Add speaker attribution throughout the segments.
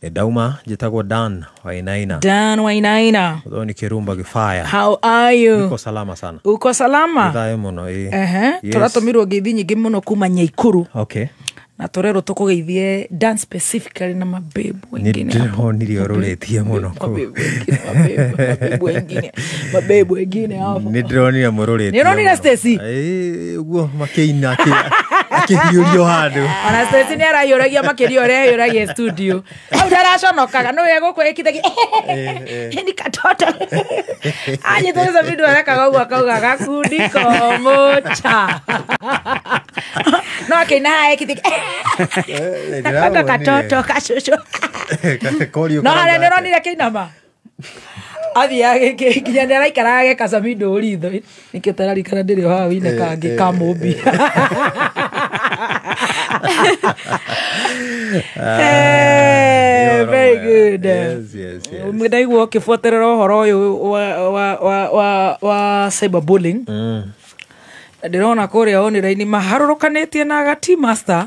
Speaker 1: Ndauma njĩtagwo Dan Wainaina.
Speaker 2: Dan Wainaina.
Speaker 1: Ũthoni kĩrumba gĩbaya.
Speaker 2: How are you?
Speaker 1: Niko salama sana.
Speaker 2: Uko salama?
Speaker 1: Thayũ mũno ĩ.
Speaker 2: Ehe.
Speaker 1: Yes.
Speaker 2: Tũratũmirwo ngeithi nyingĩ mũno kuma Nyaikuru.
Speaker 1: Okay.
Speaker 2: Na tũrerwo tũkũgeithie Dan specifically na mabebu
Speaker 1: Nĩ
Speaker 2: wengine hapo.
Speaker 1: ndĩronire ũrũrĩtie mũno kũu.
Speaker 2: Mabebu wengine, mabebu wengine, mabebu wengine hapo.
Speaker 1: Nĩ ndĩronire mũrũrĩtie.
Speaker 2: Nĩ ũronire
Speaker 1: mũno.
Speaker 2: Stacy?
Speaker 1: Ĩ, ũguo makĩina akĩhiũrio handũ.
Speaker 2: Ona Stacy nĩ arahiũragia makĩria ũrĩa ahiũragia studio. Hau ndaraconokaga nĩ ũrĩa gũkũ ĩkithagia ni katoto. Anyitĩrĩca bindu arekaga ũguo akauga gakundi komocha. No akĩina haha ekithagia Nakwanga katoto kacũcũ.
Speaker 1: Korio
Speaker 2: No harĩa nĩ
Speaker 1: karauga
Speaker 2: ũronire kĩinama athiaga nginya nĩ araikaraga geka Samido ritho nĩkĩo tararikana ndĩrĩ o haha wĩna kangĩ ka mũmbi.
Speaker 1: Nĩ ũhoro
Speaker 2: Very
Speaker 1: mwega.
Speaker 2: good.
Speaker 1: Yes, yes, yes.
Speaker 2: Ndaigua ũkĩbuatĩrĩra ũhoro ũyũ wa cyberbullying. Ndĩrona kũrĩa online maharũrũkanĩtie na ga Tea Master.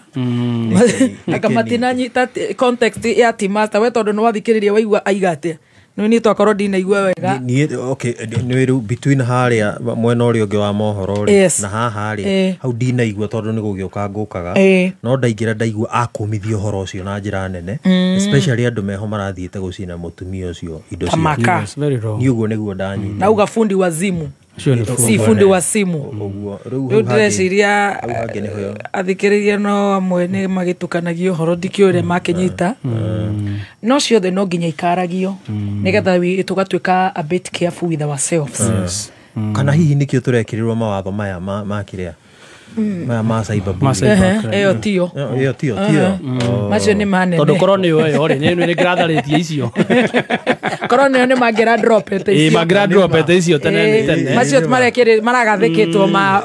Speaker 2: Anga matinanyita context ya Tea Master we tondũ nĩ wathikĩrĩria waigua aiga atĩa. Nĩ niĩ twakorwo ndinaigua wega.
Speaker 1: Niĩ okay, nĩ rĩu between harĩa mwena ũrĩa ũngĩ wa mohoro rĩ
Speaker 2: Yes.
Speaker 1: na haha rĩ
Speaker 2: Eh.
Speaker 1: hau ndinaigua tondũ nĩ gũgĩũka ngũkaga
Speaker 2: Eh.
Speaker 1: no ndaingĩra ndaigua akũmithia ũhoro ũcio na njĩra nene, especially andũ meho marathiĩte gũcina mũtumia ũcio indo
Speaker 2: Ta maka.
Speaker 3: Yes, very wrong.
Speaker 1: Niĩ ũguo nĩguo ndanyita.
Speaker 2: Nauga fundi wa zimu.
Speaker 3: Ũcio nĩ
Speaker 2: Si
Speaker 3: fundi.
Speaker 2: fundi wa simu.
Speaker 1: Ũguo rĩu
Speaker 2: Rĩu
Speaker 1: hau hangĩ
Speaker 2: ndĩreciria
Speaker 1: hau hangĩ nĩho
Speaker 2: athikĩrĩria no amwe nĩ magĩtukanagia ũhoro ndikĩũĩ ũrĩa makĩnyita no ciothe no nginya ikaragio nĩgetha tũgatuĩka a bit careful with ourselves.
Speaker 1: Kana hihi nĩkĩo tũrekĩrĩrwo mawatho maya ma kĩrĩa maya ma cyberbullying?
Speaker 3: Ma cyber-
Speaker 2: Ehe, ĩyo tiyo.
Speaker 1: Ĩyo tiyo.
Speaker 2: Macio nĩ manene.
Speaker 3: Tondũ korwo nĩ ĩyo rĩ, nĩ ngĩratharĩtie icio.
Speaker 2: Korwo nĩo nĩ mangĩra dropete
Speaker 3: Ĩ
Speaker 2: icio.
Speaker 3: mangĩra icio tene tene.
Speaker 2: Macio marekĩrĩ maragathĩkĩtwo ma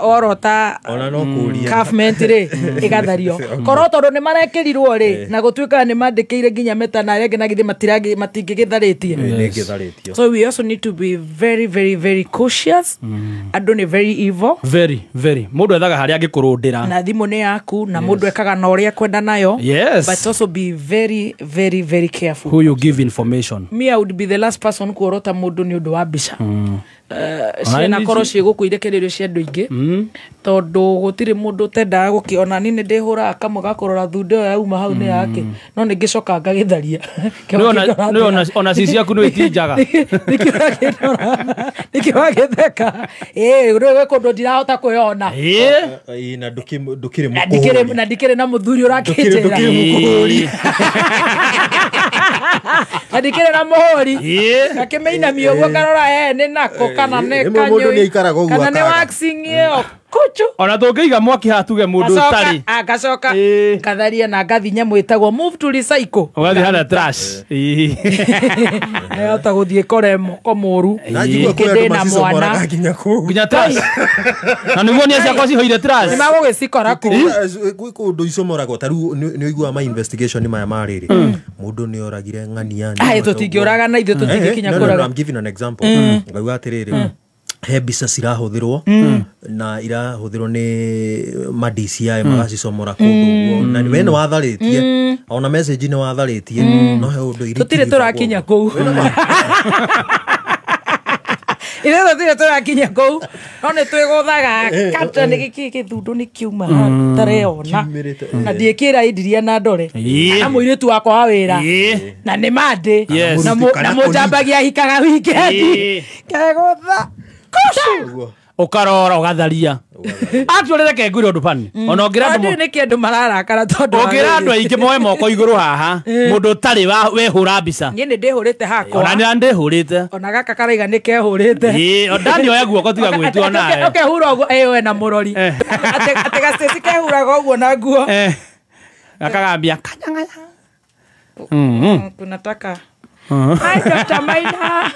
Speaker 2: orota
Speaker 1: Ona no kũria.
Speaker 2: government rĩ ĩgathario korwo tondũ nĩ marekĩrirwo rĩ na gũtuĩka nĩ mandĩkĩire nginya meta na arĩa angĩ na githĩ matingĩgĩtharĩtie.
Speaker 1: Nĩ ngĩtharĩtio.
Speaker 2: So we also need to be very very very cautious. Andũ nĩ very evil.
Speaker 3: Very, very. Mũndũ ethaga harĩa angĩkũrũndĩra.
Speaker 2: Na thimũ nĩ yaku na mũndũ ekaga na ũrĩa ekwenda nayo.
Speaker 3: Yes.
Speaker 2: But also be very very very careful
Speaker 3: Who you give information.
Speaker 2: Me, I would be the last person kuorota mũndũ nĩ ũndũ wa mbica. Ciana
Speaker 3: Ona
Speaker 2: korwo ciĩgũkũ irekererio cia andũ aingĩ tondũ gũtirĩ mũndũ ũtendaga gũkĩona. Niĩ nĩ ndĩhũraga kamwe gakũrora thundo ĩyo yauma hau nĩ yake no nĩ ngĩcoka ngagĩtharia.
Speaker 3: Nĩ ona ci ciaku nĩ itinjaga.
Speaker 2: Nĩkĩo wagĩtheka ĩĩ rĩu gwĩ kũndũ ndirahota kwĩona.
Speaker 3: Ĩ.
Speaker 1: Ĩ, na ndũkĩrĩ
Speaker 2: Na ndikĩrĩ
Speaker 1: mũkũhũri.
Speaker 2: Na ndikĩrĩ na mũthuri ũrakĩnjĩra.
Speaker 1: Ndũkĩrĩ mũkũhũri.
Speaker 2: Na ndikĩrĩ na mũhũri.
Speaker 3: Ĩ.
Speaker 2: Gakĩmĩinamia ũguo karora nĩ nako kana nĩ
Speaker 1: Rĩmwe mũndũ
Speaker 2: kanyũi
Speaker 1: nĩ aikaraga ũguo
Speaker 2: kana nĩ
Speaker 1: akaga.
Speaker 2: waxing ĩyo kuchu.
Speaker 3: Ona tũngĩiga mwaki haha tuge mũndũ ũtarĩ.
Speaker 2: Ngacoka
Speaker 3: Ĩ.
Speaker 2: ngatharia na ngathi nyamũ ĩtagwo move to recycle.
Speaker 3: Ũgathiĩ harĩa trash. Ĩ.
Speaker 2: Nĩhota gũthiĩ kore moko mũru.
Speaker 1: Na njigua
Speaker 2: Ningĩ
Speaker 1: kũrĩ andũ
Speaker 2: ndĩ na mwana.
Speaker 1: macicomoraga nginya kũu.
Speaker 3: Nginya trash. Na nĩguo niĩ ciakwa cihoire trash.
Speaker 2: Nĩ magũgĩcikora kũu.
Speaker 1: Gwĩ kũndũ icomoragwo ta rĩu nĩ ũiguaga ma investigation maya ma rĩrĩ mũndũ nĩ oragire ng'ania nĩ
Speaker 2: Ai,
Speaker 1: ũmwe
Speaker 2: tũtingĩũraga na ithuĩ tũtingĩkinya
Speaker 1: No, no, no,
Speaker 2: kũraga.
Speaker 1: I'm giving an example. Ngauga atĩrĩrĩ he mbica cirahũthĩrwo na irahũthĩrwo nĩ ma DCI magacicomora kũndũ ũguo na we nĩ watharĩtie ona message nĩ watharĩtie no he ũndũ
Speaker 2: Tũtirĩ tũrakinya kũu. Ithuĩ tũtirĩ tũrakinya kũu no nĩ twĩgũthaga kata nĩ gĩkĩ gĩthundu nĩ kiuma tareyona
Speaker 1: Kiumĩrĩte,
Speaker 2: na ndiĩkĩra indiria na ndore
Speaker 3: Ĩ.
Speaker 2: na mũirĩtu wakwa wa wĩra
Speaker 3: Ĩ.
Speaker 2: na nĩ mandĩ
Speaker 3: Yes.
Speaker 2: na
Speaker 1: Kana
Speaker 2: mũnjambagia ahikaga wikendi
Speaker 3: Ĩ.
Speaker 2: kegũtha kucu.
Speaker 3: Ũkarora ũgatharia. Actually reke ngwĩre ũndũ bani. Ona ũngĩra andũ
Speaker 2: Ndiũĩ nĩkĩ andũ mararakara tondũ wa
Speaker 3: ũngĩra andũ
Speaker 2: rĩrĩ.
Speaker 3: aingĩ moe moko igũrũ haha mũndũ ũtarĩ wehũra mbica.
Speaker 2: Niĩ nĩ ndĩhũrĩte hakwa.
Speaker 3: Ona nĩ ndĩhũrĩte.
Speaker 2: Ona gaka karaiga nĩ kehũrĩte.
Speaker 3: Ĩ, o ndani oya guoko tiga gwĩtua nawe.
Speaker 2: Ũkehura ũguo ĩ we na mũrori
Speaker 3: Eh.
Speaker 2: atĩ gaceci kehuraga ũguo na nguo.
Speaker 3: Eh. Gakagambia kanyang'anya.
Speaker 2: Tunataka Hi Dr. Maina.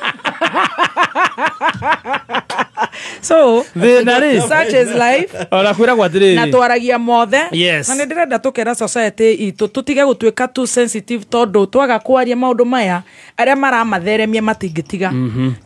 Speaker 2: So such is life.
Speaker 3: Ona kwiragwo atiriri
Speaker 2: na twaragia mothe.
Speaker 3: Yes.
Speaker 2: Na ndirenda tukera society itu tutige gutuika too sensitive tondu twaga kwaria maundu maya aria maramatheremia matingitiga.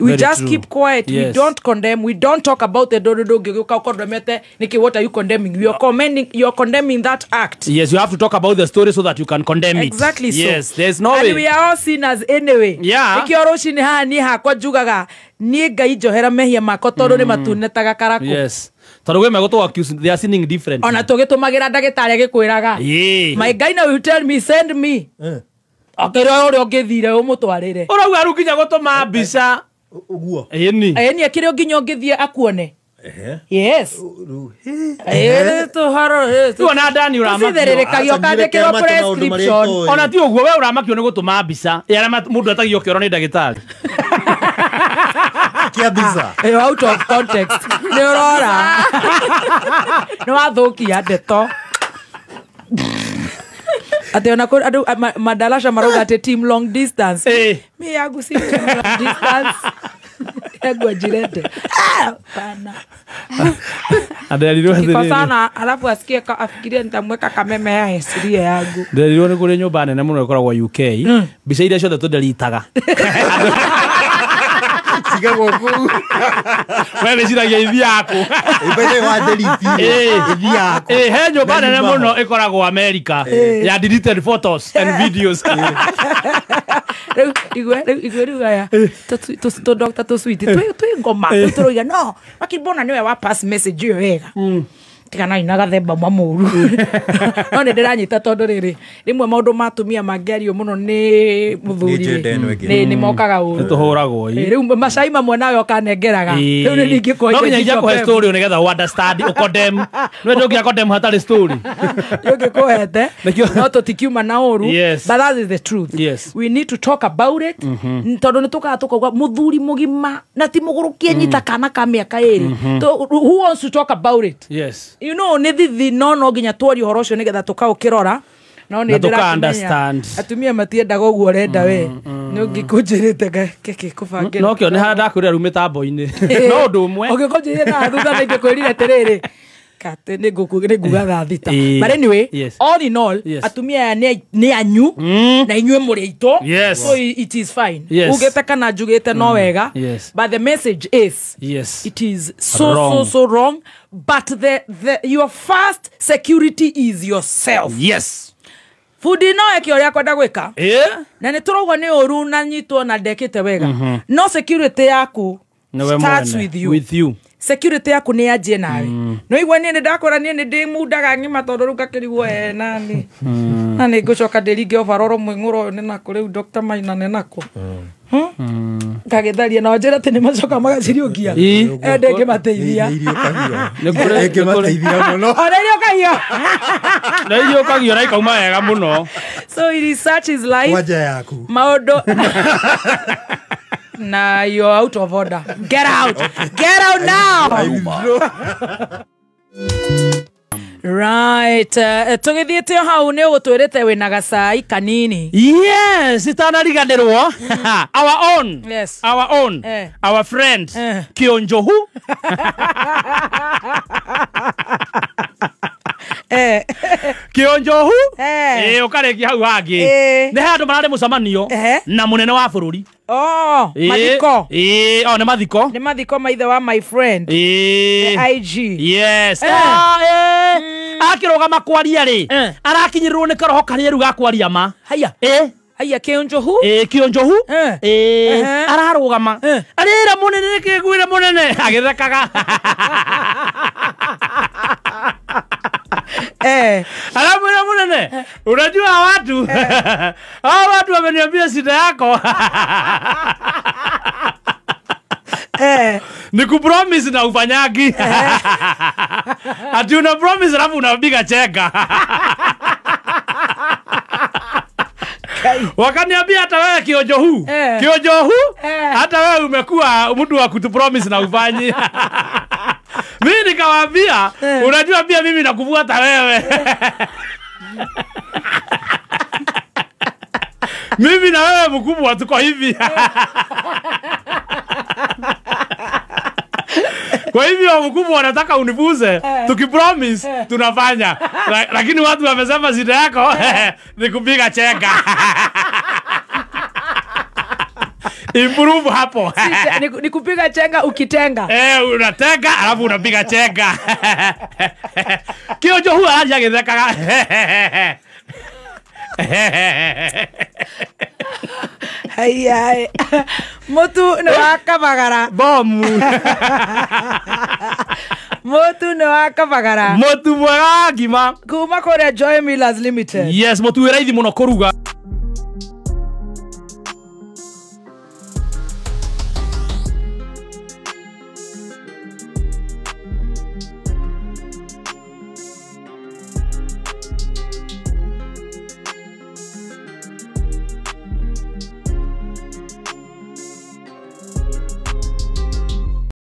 Speaker 2: We
Speaker 3: Very
Speaker 2: just
Speaker 3: true.
Speaker 2: Keep quiet.
Speaker 3: Yes.
Speaker 2: We don't condemn, we don't talk about the dodo ndungiuka ukondemete niki. What are you condemning? You are commending, you are condemning that act.
Speaker 3: Yes, you have to talk about the story so that you can condemn it.
Speaker 2: Exactly. So
Speaker 3: yes, there's no
Speaker 2: and
Speaker 3: way.
Speaker 2: We are all sinners anyway.
Speaker 3: Yeah.
Speaker 2: Nikio rucini haha ni hakwa njugaga niĩ Ngai njohera mehia makwa tondũ nĩ matunetaga karaku.
Speaker 3: Yes. Tondũ gwĩ megũtũ accuse they are sinning differently.
Speaker 2: Ona tũgĩtũmagĩra ndagĩtarĩ agĩkwĩraga
Speaker 3: Yeah.
Speaker 2: my guy now you tell me send me akĩra ũrĩa ũngĩthire ũmũtwarĩre.
Speaker 3: Ũrauga rĩu nginya gũtũma mbica.
Speaker 1: Ũguo.
Speaker 3: Ĩni.
Speaker 2: Ĩni akĩrĩ nginya ũngĩthiĩ akuone.
Speaker 1: Ehe.
Speaker 2: Yes.
Speaker 1: Rĩu
Speaker 2: Tũhoro
Speaker 3: Rĩu ona Dani ũramakio.
Speaker 2: tũcithererekagia ũkandĩkĩrwo
Speaker 1: Aca ndireke maũndũ marĩa
Speaker 2: prescription.
Speaker 1: itoĩ.
Speaker 3: Ona ti ũguo we ũramakio nĩ gũtũma mbica. Arĩa mũndũ etagio kĩoro nĩ ndagĩtarĩ.
Speaker 1: Kia mbica.
Speaker 2: Ĩyo out of context. Nĩ ũrora. Nĩ wathũkia ndeto. Ati ona kũ andũ madalasha marauga atĩ team long distance.
Speaker 3: Eh.
Speaker 2: Mi yangu si team long distance. Yangu ajirete. Ah, pana.
Speaker 3: Aderirwo atĩrĩrĩ.
Speaker 2: Kikosana alafu asikie afikirie nitamweka kameme ya hesirie yangu.
Speaker 3: Nderirwo nĩ kũrĩ nyũmba nene mũno ĩkoragwo UK. Mbica iria ciothe tũnderitaga.
Speaker 1: Cigagwo kũu.
Speaker 3: We wĩciragia ithiaku.
Speaker 1: Ĩmbere wa delete. Ithiaku.
Speaker 3: He nyũmba nene mũno ĩkoragwo America ya deleted photos and videos.
Speaker 2: Rĩu igwe rĩu aya tũ doctor tũ sweet twĩ ngoma tũroiga no makibona niwe wa pass message ĩyo wega. Tigana ina gathemba mamũru. No nĩ ndĩranyita tondũ rĩrĩ rĩmwe maũndũ ma atumia mangĩario mũno nĩ mũthuri nĩ mokaga ũru.
Speaker 3: Nĩtũhũragwo ĩ.
Speaker 2: Rĩu macai mamwe nawe ũkanengeraga. Rĩu nĩ ningĩ
Speaker 3: No nginya ingia story nĩgetha ũ understand ũ condemn. Nĩ ndũngĩa condemn hatarĩ story.
Speaker 2: Ũngĩkũhete no tũtikiuma na ũru.
Speaker 3: Yes.
Speaker 2: But that is the truth.
Speaker 3: Yes.
Speaker 2: We need to talk about it. Tondũ nĩ tũkaga tũkauga mũthuri mũgima na ti mũgũrũkie nyita kana ka mĩaka ĩrĩ. Who wants to talk about it?
Speaker 3: Yes.
Speaker 2: You know, nĩ thithi no nginya twarie ũhoro ũcio nĩgetha tũkaũkĩrora. No nĩ ndĩrakĩmenya atumia matiendaga ũguo ũrenda we. Nĩ ũngĩkũnjĩrĩte keke kũbangĩra.
Speaker 3: No kĩo nĩ harĩa ndakwĩrĩra rĩu mĩtambo-inĩ. No ũndũ ũmwe.
Speaker 2: Ũngĩkũnjĩrĩte na thutha na ingĩkwĩrire atĩrĩrĩ kate nĩ nguga thaa thita. But anyway,
Speaker 3: yes.
Speaker 2: All in all,
Speaker 3: yes.
Speaker 2: Atumia aya nĩ anyu na inyuĩ mũrĩ aitũ.
Speaker 3: Yes.
Speaker 2: So it is fine.
Speaker 3: Yes.
Speaker 2: Ugĩte kana njugĩte no wega.
Speaker 3: Yes.
Speaker 2: But the message is
Speaker 3: yes.
Speaker 2: It is so
Speaker 3: wrong.
Speaker 2: so wrong. But the your first security is yourself.
Speaker 3: Yes.
Speaker 2: Fundi no eke ũrĩa kwenda gwĩka.
Speaker 3: Yeah.
Speaker 2: Na nĩ tũrauga nĩ ũru na nyitwo na ndekĩte wega. No security yaku starts with you.
Speaker 3: With you.
Speaker 2: Security yaku nĩ yanjie nawe. No igua niĩ nĩ ndakwĩra niĩ nĩ ndĩmundaga ng'ima tondũ rĩu ngakĩrigwo nani. Na nĩ ngũcoka ndĩringe overall mũing'ũro ũyũ nĩ nakũ rĩu Dr. Maina nĩ nakũ. Ngagĩtharia na wanjĩra atĩ nĩ macoka magaciriũkia. Ende ngĩmateithia.
Speaker 1: Ngĩmateithia mũno.
Speaker 2: Ona iriũkagio.
Speaker 3: Na iriũkagio na ikauma wega mũno.
Speaker 2: So it is such is life.
Speaker 1: Kwanja yaku.
Speaker 2: Maũndũ. Nah, you're out of order. Get out. Okay. Get out now. Right. Tũgĩthiĩte hau nĩ ũgũtwĩrĩte wĩna gacai kanini.
Speaker 3: Yes, itanariganĩrwo. Our own.
Speaker 2: Yes.
Speaker 3: Our own. Our friend Kionjohu. Kionjohu. Ũkarĩkia hau hangĩ. Nĩ handũ mararĩ mũcemanio na mũnene wa bũrũri.
Speaker 2: Oh, mathiko.
Speaker 3: Oh, nĩ mathiko.
Speaker 2: Nĩ mathiko maithe wa my friend. The IG.
Speaker 3: Yes. Akĩrũgama kwaria rĩ, arakinyĩrĩrwo nĩ karoho karĩa rĩu ga kwaria ma.
Speaker 2: Haya. Haya Kionjohu.
Speaker 3: Kionjohu. Ararũgama. Arĩra mũnene nĩkĩguire mũnene agĩthekaga. Aramwĩra mũnene, unajua watu hao watu wameniambia shida yako. Ni kupromise na ufanyagi. Ati una promise alafu unapiga cheka. Wakaniambia hata wewe Kionjohu. Kionjohu? Hata wewe umekuwa mtu wa kutupromise na ufanyi. Mimi nikawaambia, unajua pia mimi nakufuata wewe. Mimi na wewe mkubwa tuko hivi. Kwa hivyo mkubwa anataka unifuze, tukipromise tunafanya. Lakini watu wamesema shida yako ni kupiga chenga. Improve hapo.
Speaker 2: Ni kupiga chenga ukitenga.
Speaker 3: Unatenga alafu unapiga chenga. Kiojo huwa aje agithekaga.
Speaker 2: Haya. Mutu ni wa Kabagara.
Speaker 3: Bomu.
Speaker 2: Mutu ni wa Kabagara.
Speaker 3: Mutu mwega ngima.
Speaker 2: Kuma kuria Joy Millers Limited.
Speaker 3: Yes, mutu wĩ raithi mũno kũruga.